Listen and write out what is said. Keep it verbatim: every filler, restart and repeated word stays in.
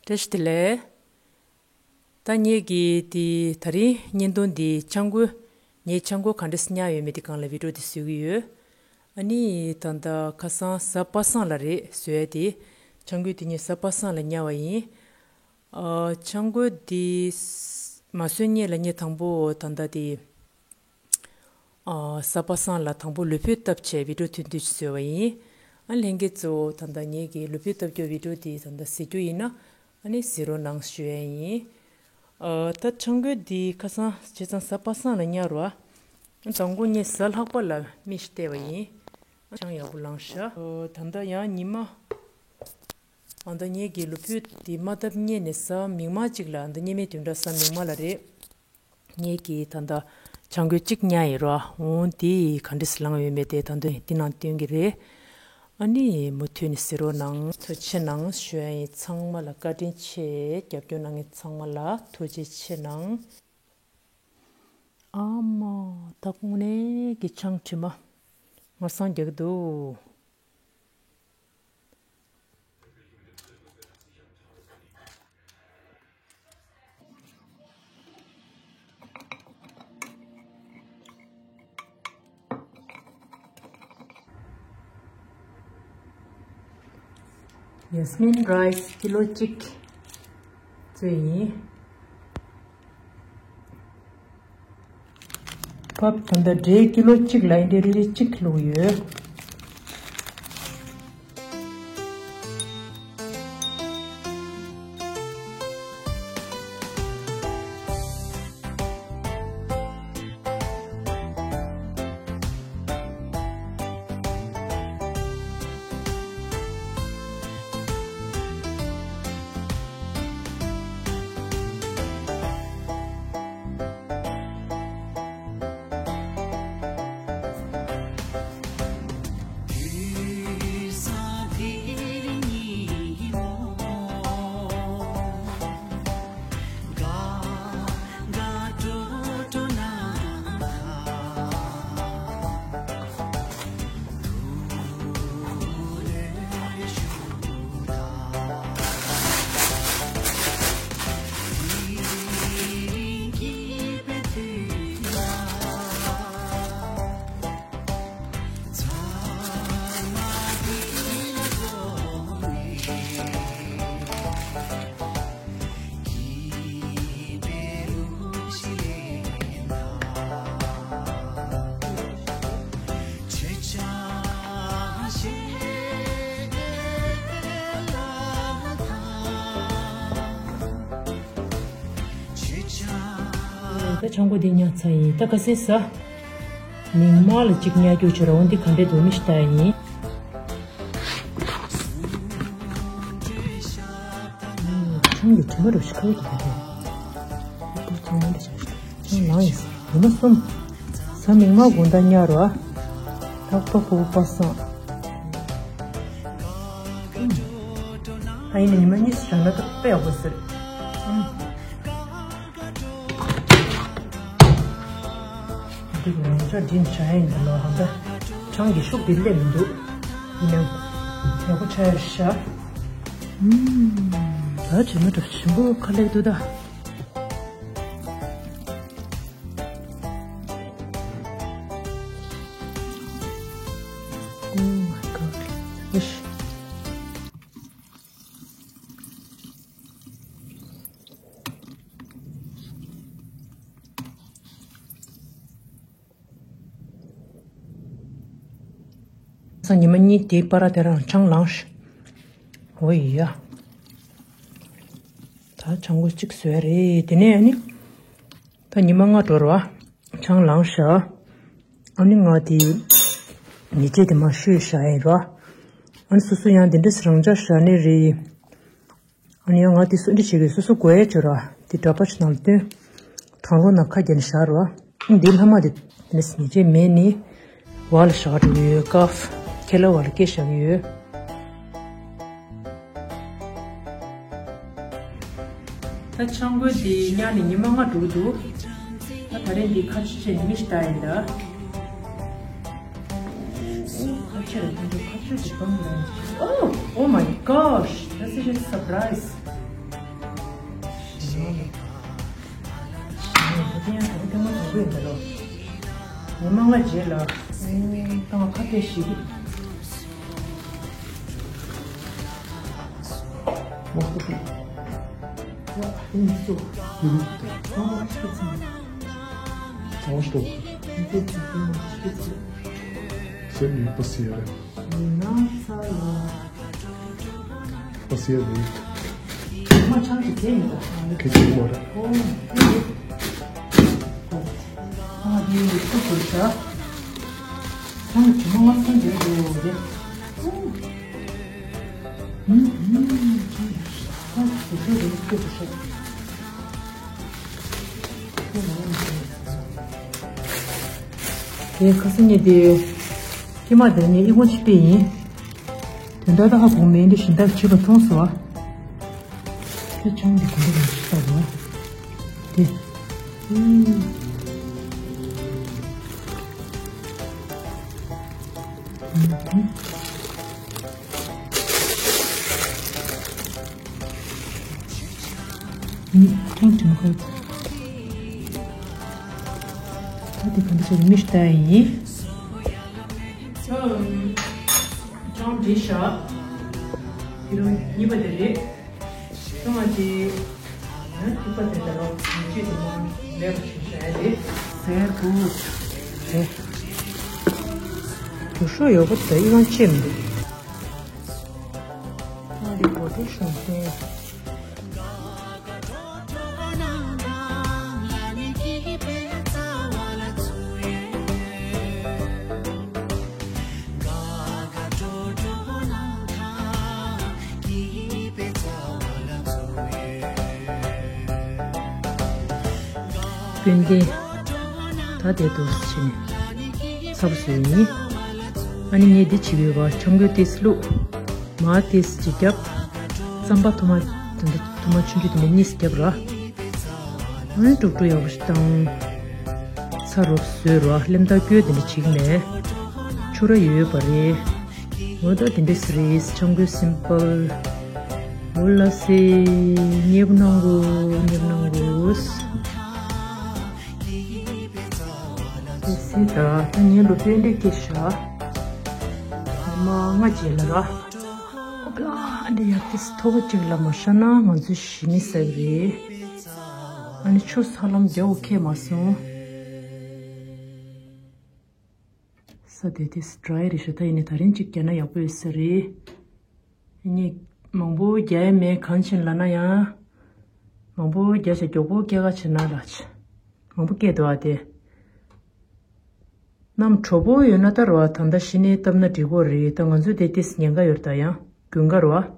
བཀྲ་ཤིས་བདེ་ལེགས། ད་ངེད་ཀྱི་དེ་ད་རིང་བརྙན་ཐུང་འདི་ཆང་བསྐོལ། ངས་ཆང་བསྐོལ་ག་འདྲས་བརྙ་ཡོད་མེད་དེ་སྒང་ལ་བི་ཌིའོ་དེ་བཟོ་གི་ཡོད། ཨ་ནི་ད་ལྟ་ཁ་སང་གཟའ་པ་སངས་ལ་རེད་བཟོ་ཡ་དེ། ཆང་བསྐོལ་དེ་ངས་གཟའ་པ་སངས་ལ་བརྙ་བ་ཡིན། ཨ། ཆང་བསྐོལ་འདི་མ་བཟོས་སྔོན་ལ་ངས་དང་པོ་ད་ལྟ་དེ། ཨ། གཟའ་པ་སངས་ལ་དང་པོ་ལུས་ཕུད་བཏབ་བྱས་བི་ཌིའོ་ཐུང་ཐུང་ཞིག་བཟོས་པ་ཡིན། ཨ། ལྷན་རྒྱས་ཚོ་ད་ལྟ་ངེད་ཀྱི་ལུས་ཕུད་བཏབ་རྒྱུ་བི་ཌིའོ་དེ་ད་ལྟ་གཟིགས་རྒྱུ་ཡིན་ན། ཨ་ནི་གཟིགས་རོགས་གནང་ཞུ་ཡ་ཡིན། ཨ། ད་ཆང་བསྐོལ་འདི་ཁ་སང་བྱས་ཙང་གཟའ་པ་སངས་ལ་བརྙ་རོགས། ཨ། དང་པོ་ངས་གཟའ་ལྷག་པ་ལ་མི་ཞིག་བལྟས་པ་ཡིན། ཆང་ཡག་པོ་ལངས་ཤག་ཨ། ད་ལྟ་ཡང་ཉི་མ། ཨ། ད་ལྟ་ངེད་ཀྱི་ལུས་ཕུད་དེ་མ་བཏབ་སྔོན་ནས་གཟའ་མིག་དམར་གཅིག་ལ། ཨ། ད་ལྟ་ཉི་མའི་བདུན་ཕྲག་གཟའ་མིག་དམར་ལ་རེད། ངེད་ཀྱིས་ད་ལྟ་ཆང་བསྐོལ་གཅིག་བརྙ་ཡིན་རོགས། འོ་དེ་ག་འདྲས་ལངས་ཡོད་མེད་དེ་ད་དུང་འདི་ནང་སྟོན་གྱི་རེད། ཨ་ནི་མུ་མཐུད་ནས་གཟིགས་རོགས་གནང་། ཐུགས་རྗེ་ཆེ་གནང་ཞུ་ཡ་ཡིན། ཚང་མ་ལ་བཀའ་དྲིན་ཆེ། རྒྱབ་སྐྱོར་གནང་མཁན་ཚང་མ་ལ་ཐུགས་རྗེ་ཆེ་གནང་། ཨ་མ། ད་དངོས་གནས་ཀྱི་ཆང་དྲི་མ་ངར་སང་རྒྱག་གི་འདུག་ཡ་སི་མིན་རའི་སི་ཀི་ལོ་གཅིག་བཙོས་ཡིན། ཕབ་ད་ལྟ་འབྲས་ཀི་ལོ་གཅིག་ལ་ཨིན་དྲ་རེ་རེ་གཅིག་བླུགས་ཡོད། ད་ཆང་བསྐོལ་འདི་བརྙ་ཚར་ཡིན། ད་ཁ་སང་གཟའ་མིག་དམར་ལ་གཅིག་བརྙ་རྒྱུ་བྱས་ར། འོ་འདི་ག་འདྲས་འདུག་མི་ཞིག་ལྟ་ཡིན། ཆང་འདི་དྲི་མ་རུ་ཞིག་ཁ་བོ་འདུག་ག་དེ། ཚང་མ་འདི་ཆང་ལངས་ཡིན། ཉི་མ་གསུམ། གཟའ་མིག་དམར་དགོང་དག་བརྙ་རོགས། ད་ཕོ་ཕོ་པ་སངས། ཨ་ཡིན་ནི་ཉི་མ་གཉིས་སུ་བཞག་ན་ད་དཔེ་ཡག་པོ་ཟེར། འདི་ང་ཚོ་འདྲིན་བྱ་ཡིན་འདི་ལོ་ཧ་ད། ཆང་གི་ཤུགས་འདི་སླེབས་མི་འདུག་ཡིན་ནའང་ཡག་པོ་ཆགས་ཤག་ད་བྱེད་མ་ཐུབ། ཞིམ་པོ་ཁ་ལེགས་འདུག་ད། Oh my god. ཨིཤ། སང་ཉི་མ་གཉིས་དེའི་བར་དེ་རང་ཆང་ལངས་ཤག་འོ་ཡ། ད་ཆང་བསྐོལ་གཅིག་བཟོས་རེད། དེ་ནས་ཨ་ནི། ད་ཉི་མ་ལྔ་འགྲོ་ར་བ། ཆང་ལངས་ཤག་ཨ་ནི་ང་དེ་ཉེས་ཆད་དེ་མར་བཤུས་བཞག་ཡིན་ར། ཨ་ནི་སོ་སོ་ཡང་དེ་འདྲས་རང་འཇགས་བཞག་ནི་རེད། ཨ་ནི་ཡང་ང་དེ་སུ་འདྲ་བྱེད་དགོས། སོ་སོ་དགོས་ཡ་བྱོས་ར། དེ་འདྲ་པ་ཞིག་ནང་ལ་བཏོན། གང་རུང་ནང་ཁ་བརྒྱབ་ནས་བཞག་ར། ཨ་ནི་དེ་ལྷག་མ་དེ་དེ་ནས་ཉེས་ཆད་མེད་ནི། བར་ལ་བཞག་འགྲོ་གི་ཡོད། སྐབས་ཁྱེད་ལ་བར་ལ་སྐྱེལ་བཞག་གི་ཡོད། ད་ཆང་བསྐོལ་འདི་བརྙ་ནས་ཉི་མ་ལྔ་འགྲོ་གི་འདུག་ད་ད་རེས་འདི་ཁ་ཆུ་ཆེ་ནི་མི་ཞིག་ལྟ་ཡིན་ད། ཁ་ཆུ་རེད། ཁ་ཆུ་ཆེ་རེད། ཁ་ཆུ་འདི་བང་རེད། Oh, oh my gosh, that's such a surprise. ཞིག་ནས་བུ་ཏན་ད་ལྟ་ཐེངས་མ་དང་པོ་ཡིན་ད་ལོ། ཉི་མ་ལྔ་རྗེས་ལ་ཨེ་ཏང་ཁ་གཏད་ཞིག Mach das nicht. Ja, ich bin nicht so. Mhm. Oh, ich bin nicht. Sauerstoff. Ich bin nicht so. Sehr lieb, passiere. Na, Zara. Passiert nicht. Mal schauen, wie sehen wir das. Okay, guck mal. Oh, okay. Gut. Ah, die ist so gut, ja. Kann ich schon mal was von dir so, oder? དེ་ཁ་སང་ཉིན་དེ་ཀྱེ་མ་དེ་ནས་ཨི་ཁུང་ཅིག་སྤྲད་ཡིན། དོན་དག་ད་ཧ་གོ་མེད་འདི་བཞིན་ད་བྱེད་པ་མཐོང་སོང་ཨ། དེ་ཆང་འདི་ག་འདྲ་རེད་ཤི་ལྟ་དགོས། དེ། ཨུམ། ཐེངས་དྲུག་ད་དེ་ག་འདྲ་བྱས་མི་ཤི་ལྟ་ཡིན། ཆང་འདི་བཞག་དེ་རུ་གཉིས་པ་དེ་རེད། ཚང་མ་དེ། ཨ་ཐིགས་པ་དེ་ལྟ་རོགས་ཡིན་ཅེས་དེ་མ་ལས་པ་ཞིག་བྱ་ཡ་དེ། ཟེར་འདུག་དེ། རྒྱུ་ཤོག་ཡོད་པ་དེ་ཡི་རང་ཅེས་མི་འདུག་ཨ་རི་གོ་དེ་ཤོང་དེ། སྤུན་ཟླ། ད་དེ་དུ་ཕྱིན་ཚབ་བཟོས་ཡིན། ཨ་ནི་ངས་འདི་བྱེད་ཡོད་པ་ཆང་གོས་ཏིས་བླུགས། མར་ཏིས་ཅིག་བརྒྱབ། རྩམ་པ་ཐོ་མ་དེ་འདྲ་ཐོ་མ་ཆུང་ཆུང་དེ་འདྲ་གཉིས་བརྒྱབ་ར། ཨ་ནི་དཀྲུག་དཀྲུག་ཡག་པོ་ཞིག་བཏང་། ཚྭ་རོབ་བཟོས་ར་ལྷེམ་ད་སྐྱོ་དེ་འདྲ་བྱེད་ཀྱི་མེད། ཆུ་ར་ཡོད་པ་རེད། འོ་ད་དེ་འདྲ་སི་རེས་ཆང་གོས་སིམ་པལ། འོ་ལ་སེ། མཉེས་པོ་གནང་གོ། མཉེས་པོ་གནང་གོ། དེ་སི་ད་ད་ངའི་ལོ་པཎ་ཌི་སྐྱེས་ཤག་ཉི་མ་ལྔ་རྗེས་ལ་ར། ཨོ་པ་ལ་འདི་ཡར་ཏིས་ཐོག་གཅིག་ལ་མ་ཤ་ན་ང་ཚོའི་ཞི་མི་ཟེར་རེད། ཨ་ནི་ཆུ་ས་ལམ་རྒྱ་འོ་ཁེ་མ་སོང་། ས་དེ་དེ་སི་ཌ་རའི་རེད་ཤག་ད་ཡིན་ནའི་ད་རིང་གཅིག་རྒྱག་ན་ཡག་པོ་ཡོད་ས་རེད། ངས་མང་པོ་རྒྱག་ཡ་མེད་གང་ཕྱིན་ལབ་ན་ཡང་། མང་པོ་རྒྱག་བྱས་མགྱོགས་པོ་སྐྱེལ་ག་བྱེད་ན་ལ་ཆ། མང་པོ་སྐྱེལ་འདུག་ཨ་དེ། གནམ་གྲོག་པོ་ཡོད་ན་ད་རོ་ཨ་ད་ལྟ་གཞི་ནས་བཏབ་ན་འགྲིག་གོ་རེད། ད་ང་ཚོས་དེ་ཏིས་ཉེན་ཁ་ཡོད་རེད་ད་ཡང་དགུན་ཁ་རོ་ཨ།